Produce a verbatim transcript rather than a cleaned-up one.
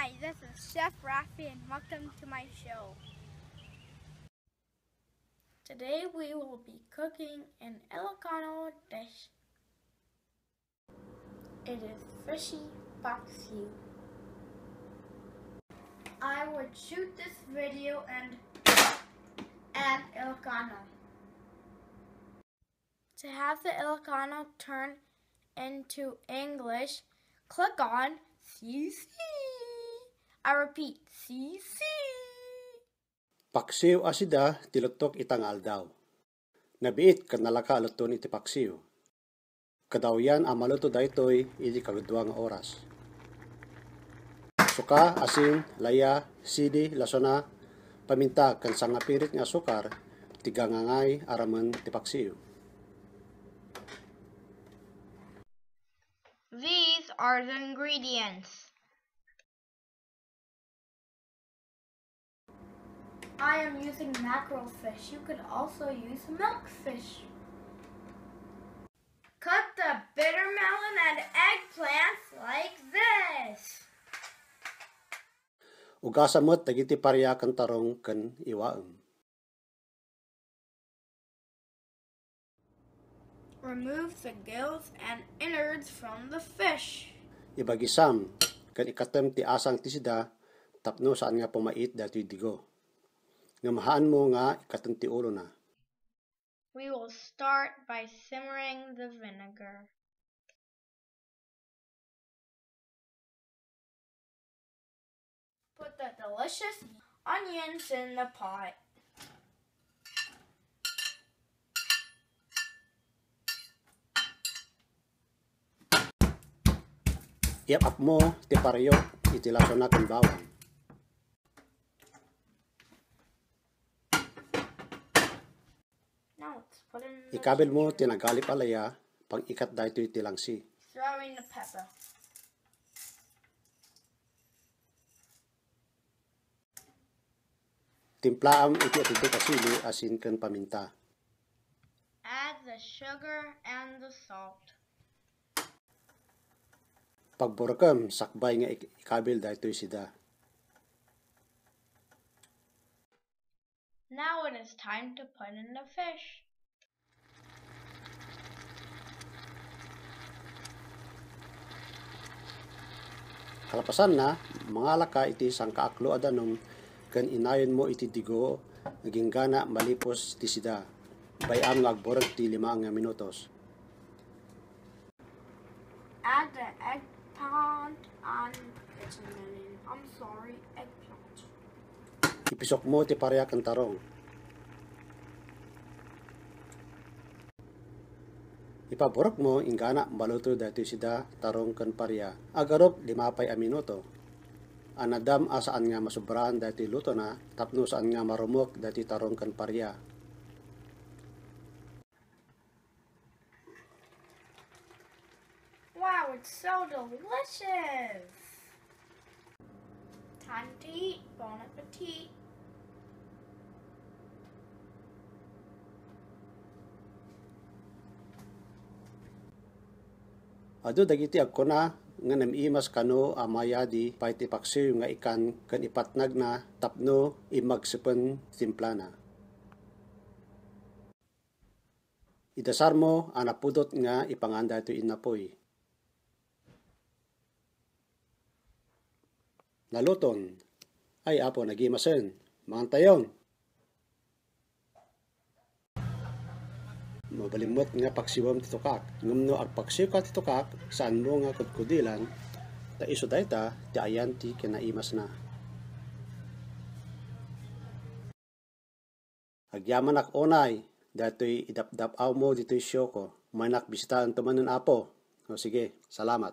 Hi, this is Chef Rafi and welcome to my show. Today we will be cooking an Ilocano dish. It is fishy paksiw. I would shoot this video and add Ilocano. To have the Ilocano turn into English, click on C C. I repeat, C C. Paksiw a sida ti luttok ita nga aldaw. Nabiit ken nalaka a lutton iti paksiw. Kadawyan a maluto daytoy idi kagudua nga oras. Suka, asin, laya, sili, lasona, paminta, ken sangapirit nga asukar ti gangangay a ramen ti paksiw. These are the ingredients. I am using mackerel fish. You could also use milkfish. Cut the bitter melon and eggplants like this. Ugasa met dagiti paria ken tarong ken iwaem. Remove the gills and innards from the fish. Ibagisam ken ikatem ti asang ti sida tapno saan nga pumait datoy digo. Ngem haanmo nga ikatem ti ulona. We will start by simmering the vinegar. Put the delicious onions in the pot. Iap-apmo ti pario iti lasona ken bawang. Now let's put in the Ikabilmo ti nagalip a laya, pang-ikat daytoy ti langsi. Throw in the pepper. Timplaam iti atidok a sili, asin, ken paminta. Add the sugar and the salt. Pagburokem sakbay nga ik-, ikabil daytoy sida. Now it is time to put in the fish. Kalapasanna, mangalaka iti sangkaaklo a danum ken inayonmo iti digo nga inggana malipos ti sida. Bay-am nga agburek ti lima nga minutos. Add the eggplant and it's a million. I'm sorry, eggplant. Ipisokmo ti paria ken tarong. Ipaburokmo, inggana maluto daytoy sida, tarong ken paria. Agarup lima pay a minuto. Annadam a saan nga masubraan daytoy lutona tapno saan nga marumok daytoy tarong ken paria. Wow, it's so delicious! Time to eat. Bon appetit! Adu dagiti agkuna nga nam-imas kano a mayadi pay ti paksiw nga ikan ken ipatnagna tapno immagsepen ti timplana. Idasarmo a napudot nga ipangan daytoy innapoy. Naluton. Ay, Apo, nagimasen. Mangantayon. Mabalin met nga paksiwem ti tukak. Ngem no agpaksiwka ti tukak, saanmo nga kudkudilan, ta isu dayta ti ayan ti kinaimasna. Agyamanak unay, daytoy idapdap-awmo ditoy sioko. Umaynak bisitaento manen, Apo. O sige, salamat.